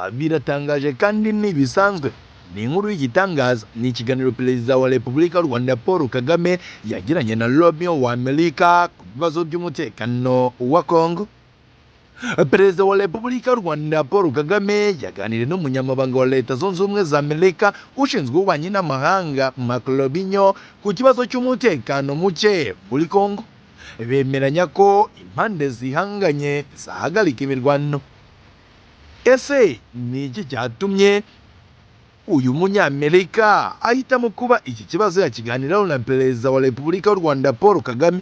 Biratangaje kandi ntibisanzwe, ni inkuru y'igitangaza. Ni ikiganiro Perezida wa Repubulika y'u Rwanda Paul Kagame yagiranye na Rubio wa Amerika ku bibazo by'umutekano wa Congo. Perezida wa Repubulika y'u Rwanda Paul Kagame yaganiriye n'umunyamabanga wa Leta Zunze Ubumwe za Amerika ushinzwe ububanyi n'amahanga, Marco Rubio, ku kibazo cy'umutekano muke muri Congo, bemeranya ko impande zihanganye zahagarika imirwano. Ese ni iki cyatumye uyu Munyamerika ahitamo kuba iki kibazo yakiganiraho na Perezida wa Repubulika y'u Rwanda Paul Kagame?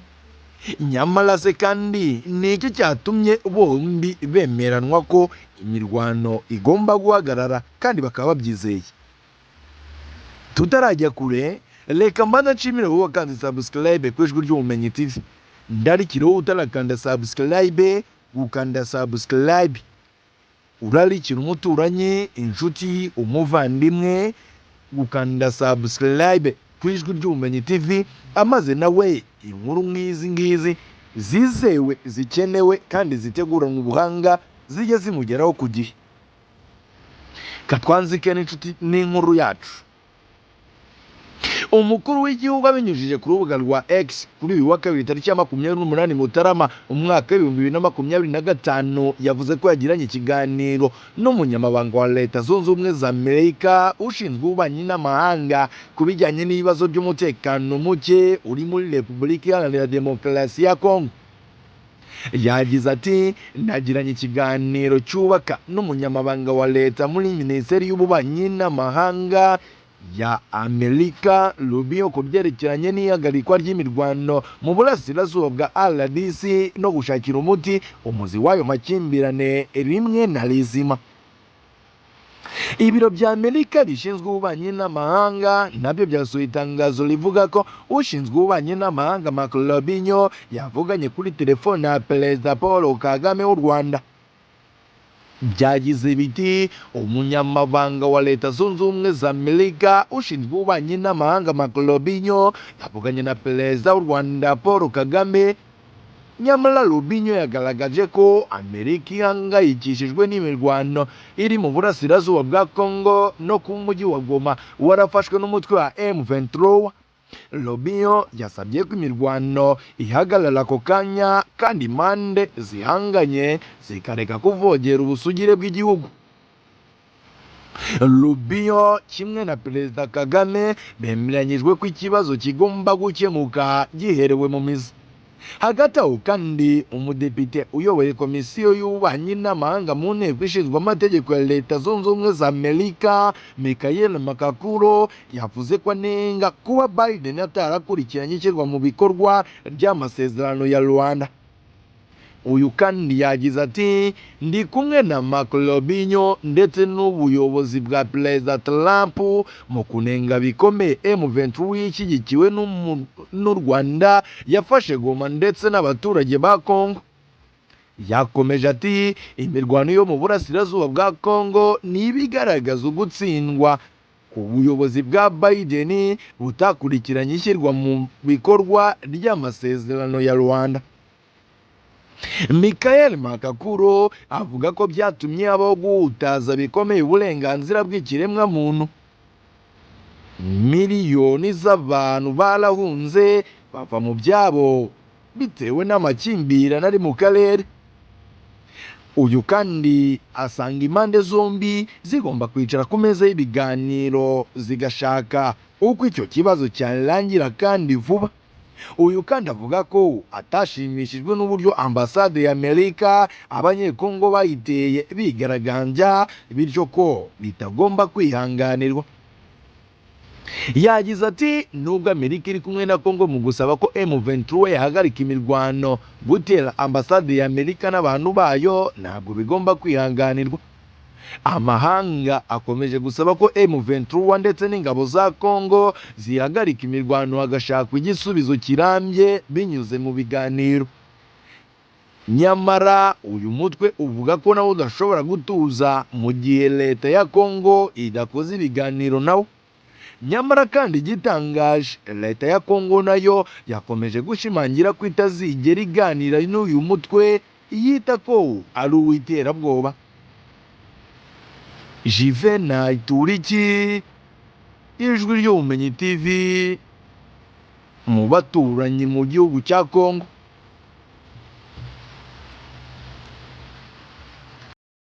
Nyamara se kandi ni iki cyatumye bombi bemeranwa ko imirwano igomba guhagarara kandi bakaba babyizeye? Tutarajya kure, reka mbanza nshimire wowe wakanze subscribe ku Ijwi ry'Ubumenyi TV. Ndarikira wowe utarakanda subscribe gukanda subscribe, urarikira umuturanyi, inshuti, umuvandimwe gukanda subscribe ku Ijwi ry'Ubumenyi TV, amaze nawe inkuru nk'izi ngizi zizewe, zikenewe kandi ziteguranwe ubuhanga zijye zimugeraho ku gihe. Katwanzike n'inshuti n'inkuru yacu. Umukuru w'igihugu abinyujije ku rubuga rwa X kuri uyu wa kabiri tariki ya 28 Mutarama umwaka w'2025, yavuze ko yagiranye ikiganiro n'umunyamabanga wa Leta Zunze Ubumwe za Amerika ushinzwe ububanyi n'amahanga ku bijyanye n'ibibazo by'umutekano muke uri muri Repubulika Iharanira Demokarasi ya Kongo. Yagize ati: "Nagiranye ikiganiro cyubaka n'umunyamabanga wa leta muri Minisiteri y'Ububanyi n'Amahanga ya Amerika, Rubio, ku byerekeranye n'ihagarikwa ry'imirwano mu burasirazuba bwa RDC no gushakira umuti umuzi w'ayo makimbirane rimwe na rizima." Ibiro bya Amerika bishinzwe ububanyi n'amahanga nabyo byasohoye itangazo rivuga ko ushinzwe ububanyi n'amahanga Marco Rubio yavuganye kuri telefone na Perezida Paul Kagame w'u Rwanda. Byagize biti: "Umunyamabanga wa Leta Zunze Ubumwe za Amerika ushinzwe ububanyi n'amahanga Marco Rubio yavuganye na Perezida w'u Rwanda Paul Kagame." Nyamara Rubio yagaragaje ko Amerika ihangayikishijwe n'imirwano iri mu burasirazuba bwa Congo no ku mujyi wa Goma warafashwe n'umutwe wa M23. Rubio yasabye ko imirwano ihagarara ako kanya kandi impande zihanganye zikareka kuvogera ubusugire bw'igihugu. Rubio kimwe na Perezida Kagame bemeranyijwe ko ikibazo kigomba gukemuka giherewe mu mizi. Hagati aho kandi, umudepite uyoboye komisiyo y'ububanyi n'amahanga mu nteko ishinzwe amategeko ya Leta Zunze Ubumwe za Amerika, Michael McCaul, yavuze ko anenga kuba Biden atarakurikiranye ishyirwa mu bikorwa ry'amasezerano ya Luanda. Uyu kandi yagize ati: "Ndi kumwe na Marco Rubio ndetse n'ubuyobozi bwa Perezida Trump mu kunenga bikomeye M23 ishyigikiwe n'u Rwanda yafashe Goma ndetse n'abaturage ba Congo." Yakomeje ati: "Imirwano yo mu burasirazuba bwa Congo ni ibigaragaza ugutsindwa ku buyobozi bwa Biden butakurikiranye ishyirwa mu bikorwa ry'amasezerano ya Luanda." Michael McCaul avuga ko byatumye habaho guhutaza bikomeye uburenganzira bw'ikiremwamuntu, miliyoni z'abantu barahunze bava mu byabo bitewe n'amakimbirane ari mu karere. Uyu kandi asanga impande zombi zigomba kwicara ku meza y'ibiganiro zigashaka uko icyo kibazo cyarangira kandi vuba. Uyu kandi avuga ko atashimishijwe n'uburyo ambasade ya Amerika Abanyekongo bayiteye bigaragambya, bityo ko bitagomba kwihanganirwa. Yagize ati: "Nubwo Amerika iri kumwe na Congo mu gusaba ko M23 yahagarika imirwano, gutera ambasade ya Amerika n'abantu bayo ntabwo bigomba kwihanganirwa. Amahanga akomeje gusaba ko M23 ndetse n'ingabo za Congo zihagarika imirwano, hagashakwa igisubizo kirambye binyuze mu biganiro. Nyamara uyu mutwe uvuga ko nawo udashobora gutuza mu gihe leta ya Congo idakoze ibiganiro nawo. Nyamara kandi igitangaje, leta ya Congo nayo yakomeje gushimangira ko itazigera iganira n'uyu mutwe yita ko ari uw'iterabwoba." Jivena Ituriki, Ijwi ry'Ubumenyi TV, mu baturanyi mu gihugu cya Kongo.